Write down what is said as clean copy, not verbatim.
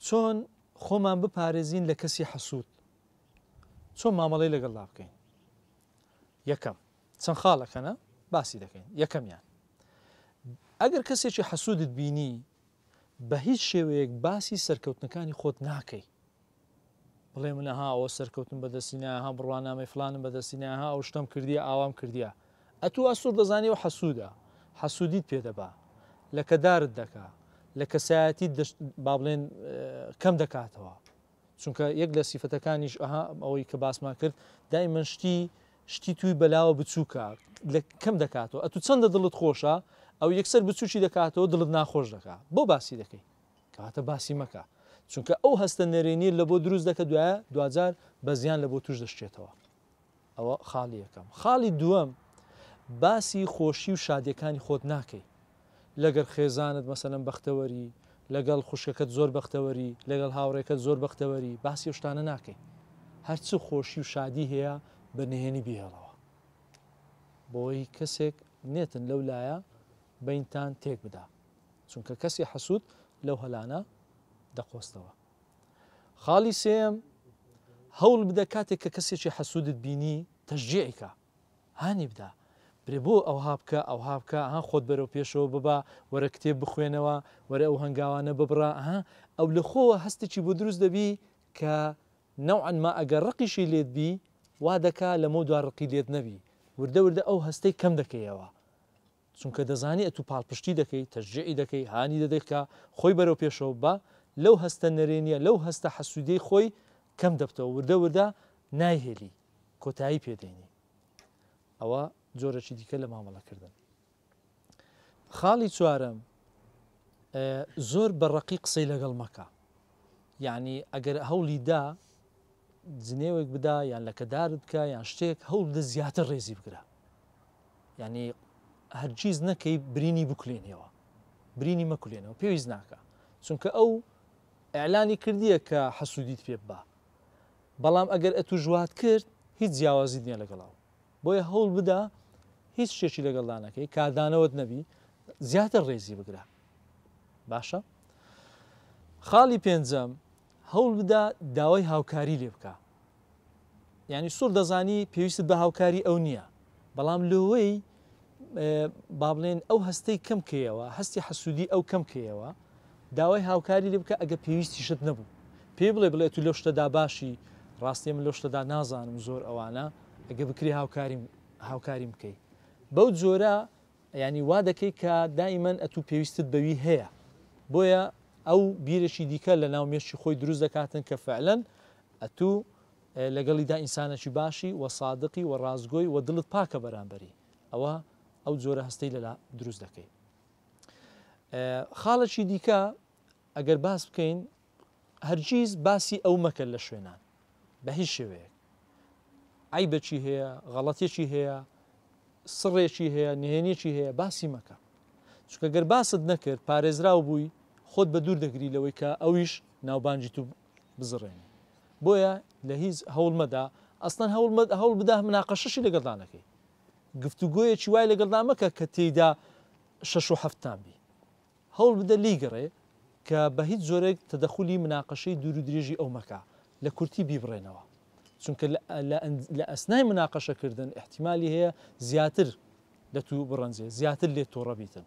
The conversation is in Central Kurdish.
چۆن خۆمان بپارێزین لە کەسی حەسوود؟ چۆن مامەڵەی لەگەڵدا بکەین؟ یەکەم، چەند خاڵەکەنە باسی دەکەین. یەکەمیان، ئەگەر کەسێکی حەسوودت بینی بە هیچ شێوەیەک باسی سەرکەوتنەکانی خۆت ناکەی. بڵێ من ئەها ئەوە سەرکەوتن بەدەستی نایە ها بڕوانامەی فلانم بەدەستی نایە ها ئەو شتەم کردیە ئاوام کردیە ئەتوو ئەسوڕ دەزانی ئەو حەسوودە حەسوودیت پێ دەبا لەکەدارت دەکا لە کەسایەتیت با بڵێن کەم دەکاتەوە چونکە یەک لە سیفەتەکانیش ئەها ئەوەی کە باسمان کرد دایمەن شتی شتی توی بەلاوە بچووکە لە کەم دەکاتەوە ئەتو چەندە دڵت خۆشە ئەو یەکسەر بچوکی دەکاتەوە دڵت ناخۆش دەکا بۆ باسی دەکەی کەواتە باسی مەکە چونکە ئەو هەستە نەرێنیە لە بۆ دروست دەکە دوایە دواجار بە زیان لە بۆ توش دەشکێتەوە ئەوە خاڵی یەکەم خاڵی دووەم باسی خۆشی و شادیەکانی خۆت ناکەی لەگەر خێزانت مەسەلەن بەختەوەری لەگەڵ خوشکەکەت زۆر بەختەوەری لەگەڵ هاوڕێکەت زۆر بەختەوەری باسی ئەو شتانە ناکەی هەرچ خۆشی و شادی هەیە بە نهێنی بیهێڵەوە بۆی کەسێک نێتن لەو لایە بینتان تێک بدا چونکە کەسی حەسوود لەو هەلانە دەقۆستەوە. خاڵی سێیەم، هەوڵ بدە کاتێک کە کەسێکی حەسوودت بینی تەشجیعی کە، هانی بدە، برێ بۆ ئەوها بکە ئەوها بکە ها خۆت بەرەو پێشەوە ببە، وەرە کتێب بخوێنەوە، وەرە ئەو هەنگاوانە ببڕە، ها ئەو لە خۆوە هەستێکی بۆ دروست دەبی کە نەوعەن ما ئەگەر ڕقیشی لێت بی وا دەکا لەمەودوا ڕقی لێت نەبی، وردە وردە ئەو هەستەی کەم دەکەیەوە. چونکە دەزانی ئەتوو پاڵپشتی دەکەی، تەشجیعی دەکەی، هانی دەدەی کە خۆی بەرەو پێشەوە ببا، لەو هەستە نەرێنییە، لەو هەستە حەسوودیەی خۆی کەم دەبتەوە، وردە وردە نایهێلی، کۆتایی پێ دێنی. ئەوە جۆرێکی دیکە لە مامەڵەکردن. خاڵی چوارەم، زۆر بە ڕەقی قسەی لەگەڵ مەکە. یعنی ئەگەر هەوڵی دا جنێوێک بدا یان لەکەدارت بکە یان شتێک، هەوڵ بدە زیاتر ڕێزی بگرە. یانی هەرگیز نەکەی برینی بکولێنیەوە برینی مەکولێنەوە پێویست ناکە چونکە ئەو ئەلانی کردیە کە حەسوودیت پێ ببا بەڵام ئەگەر ئەتو ژوات کرد هیچ جیاوازیت نییە لەگەڵ ئەو بۆیە هەوڵ بدە هیچ شتێکی لەگەڵدا نەکەی کاردانەوەت نەبی زیاتر ڕێزی بگرە باشە خاڵی پێنجەم هەوڵ بدە داوای هاوکاری لێ بکە یانی سوڕ دەزانی پێویستت بە هاوکاری ئەو نییە بەڵام لۆوەی با بڵێن ئەو هەستەی کەم کەیەوە هەستی حەسوودی ئەو کەم کەیەوە داوای هاوکاری لێ بکە ئەگە پێویستیشت نەبوو پێی بڵێ بڵێ تو لەو شتەدا باشی ڕاستیە من لەو شتەدا نازانم زۆر ئەوانە ئەگە بکرێ هاوکاریم هاوکاریم بکەی بەو جۆرە یانی وا دەکەی کە دائیمەن ئەتوو پێویستت بەوی هەیە بۆیە ئەو بیرێکی دیکە لە ناو مێشکی خۆی دروست دەکاتن کە فعلەن ئەتوو لەگەڵیدا ئینسانەکی باشی و سادقی و ڕاستگۆی و دڵت پاکە بەرامبەری ئەوە ئەو جۆرە هەستەی لەلا دروست دەکەی. خاڵێکی دیکە ئەگەر باس بکەین هەرگیز باسی ئەو مەکە لە شوێنان بە هیچ شێوەیەک عیبەکی هەیە غەڵەتێکی هەیە سڕێکی هەیە نهێنیەکی هەیە باسی مەکە چونکە گەر باست نەکرد پارێزراو بووی خۆت بە دوور دەگری لەوەی کە ئەویش ناوبانگی تو بزڕێنی بۆیە لە هیچ هەوڵ مەدە ئەسڵەن هەوڵ مەدە هەوڵ بدە مناقەشەشی لەگەڵدا نەکەی گفتوگۆیەکی وای لەگەڵدا مەکە کە تێیدا شەش و حەفتان بی هەوڵ بدە لێی گەڕێ کە بە هیچ جۆرێک تەدەخولی مناقەشەی دوور و درێژی ئەو مەکە لە کورتی بیبڕێنەوە چونکە لە ئەسنای مناقەشە کردن ئیحتیمالی هەیە زیاتر لە تو بڕەنجێ زیاتر لێت تۆڕە بیتن.